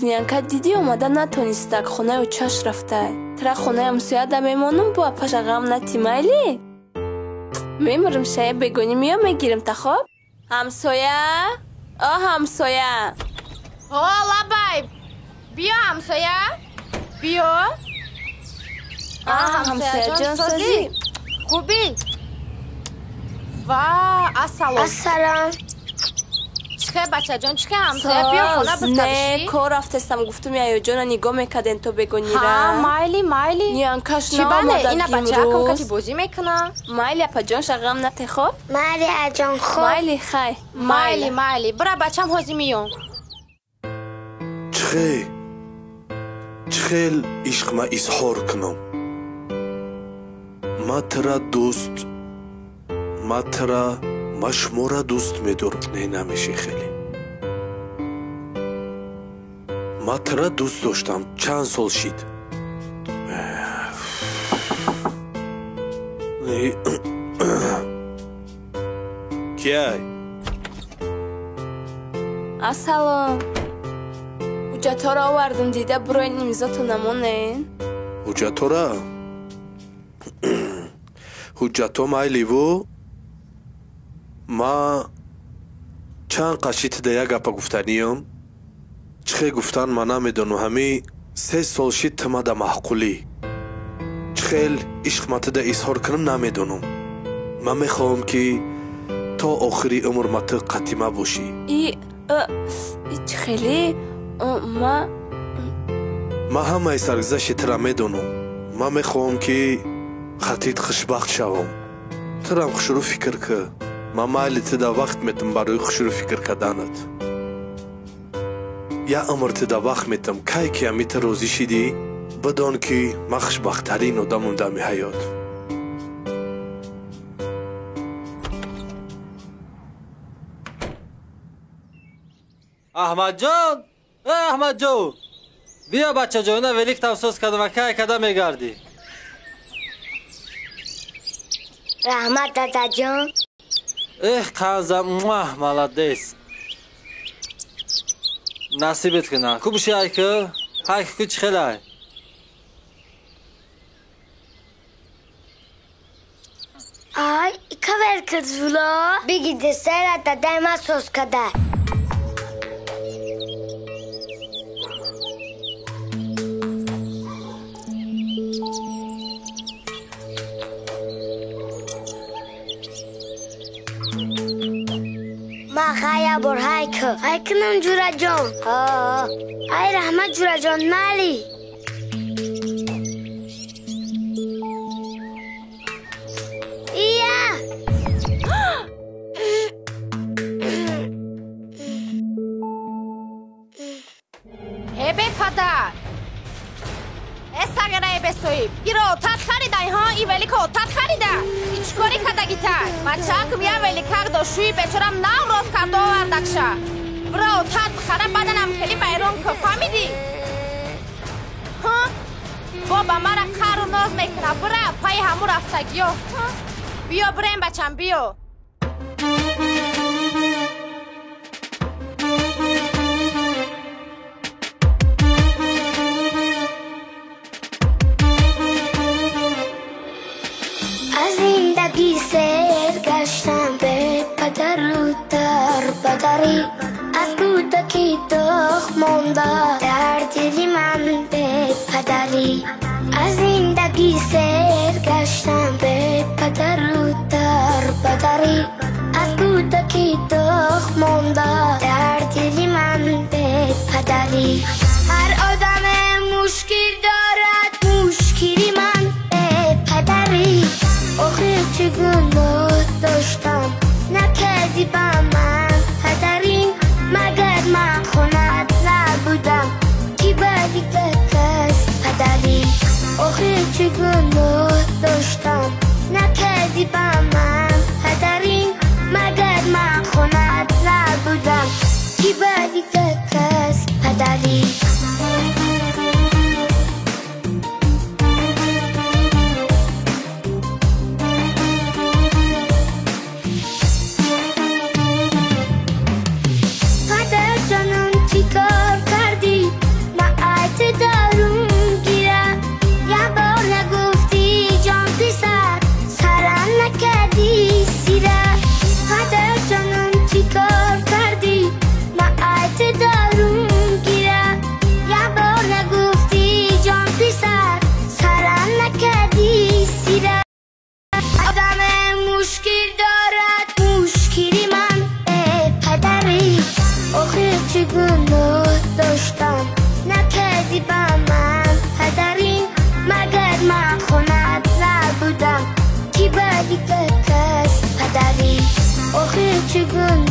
Нянка диди омада натонистак, хонаи очаш рафта. Тра хонаи ҳамсояда мемонам, бо апаша ғам нати, майли? Мемурам шая бегонӣ меём мегирам та хоб? Ҳамсоя? О, ҳамсоя! О, лабай! Биё, ҳамсоя! Биё! Ҳамсояҷон созӣ? Хубӣ? Ва, ассалом. Ассалом. Чӣ бачаҷон, чӣ ҳамсоя? Биё хона бистабишӣ. Не, кор рафтестам, гуфтум яёҷона нигоҳ мекардем то бегонира. Ҳа, майли, майли. Ниянкаш Чӣ бале, наомада ина бачаакам имрӯз. Кати бозӣ мекуна. Майли, апаҷон, шағам нате, хоб? Майли, аҷон, хоб. Майли, хай. Майли, майли. Бира бачам, ҳозир миём. Чихе? Чихел ишқма изҳор кунам? Ма тира дӯст, ма тира, ма шуморо дӯст медорам. Не, намеши хеле. Ма тира дӯст доштам, чанд сол шид. Кияй? Ассалом. Ҳуҷҷатҳоро овардум, дида буроин имзото намонен. Ҳуҷҷатҳора? Ҳуҷҷатҳо майливу ма чанд қашитида як гапа гуфтаниём. Чихе гуфтан ма намедонам, ҳами 3 сол шид тимада маҳқулӣ. Чихел ишқма тида изҳор кунам намедонам. Ман мехоҳам ки то охири умр ма ту қатима бошӣ. И чихели ма Ман ҳамаи саргузашти тира медонам. Ман мехоҳам ки хатит хушбахт шавам. Тирам хушрӯ фикр кӣ. Ман майли тида вақт метам барои хушрӯ фикр карданат. Я умр тида вақт метам, кай ки ами ту розӣ шидӣ, бидон ки ман хушбахттарин одамам дами ҳаёт. Аҳмадҷон! Э, Аҳмадҷон! Биё бачаҷон, ина велик тавсос кардам ва кай када мегардӣ. Раҳмат, дадаҷон. Эх, қанза, муа, молодец. Насибет кина. Ку биши айки? Айки ку чӣ хелай? Ай, ика вел кирд зуло? Биги десера дадай ма соз када. Ма хая бор ҳайку. Ҳайкунам ҷураҷон. Ҳо. Ай раҳмат ҷураҷон, майли. Ия! Э бепадар! Э сағираи бесоиб! Иро отат харидай, ҳа? И велика отат харида? И чӣ корӣ кардагитай? Бачаакм я великак дошт, шӯи бечорам нав рост карда овардакша. Бира отат бихара, баданам хеле вайрон кун, фаҳмидӣ? Ҳа? Боба мара қару ноз мекуна, бира пайи ҳаму рафтагиё. Ҳа? Биё бирем бачам, биё. Аз зиндагӣ сер гаштам бе падару дарбадарӣ. Аз кӯдакӣ доғ монда дар дили ман бепадарӣ. Аз зиндагӣ сер гаштам бе падару дарбадарӣ. Аз кӯдакӣ доғ монда дар дили ман бепадарӣ. Ҳар одаме мушкил дорад, мушкили ман бепадарӣ. Охир чӣ гуноҳ доштам, накардӣ ба ман падарӣ. Магар ман хонат набудам, ки ба дигар кас падарӣ. Охир чӣ гуноҳ доштам, накардӣ ба ман падарӣ. Магар ман хонат набудам, ки ба дигар кас падарӣ. Падарҷонам, чӣ кор кардӣ? Гунда.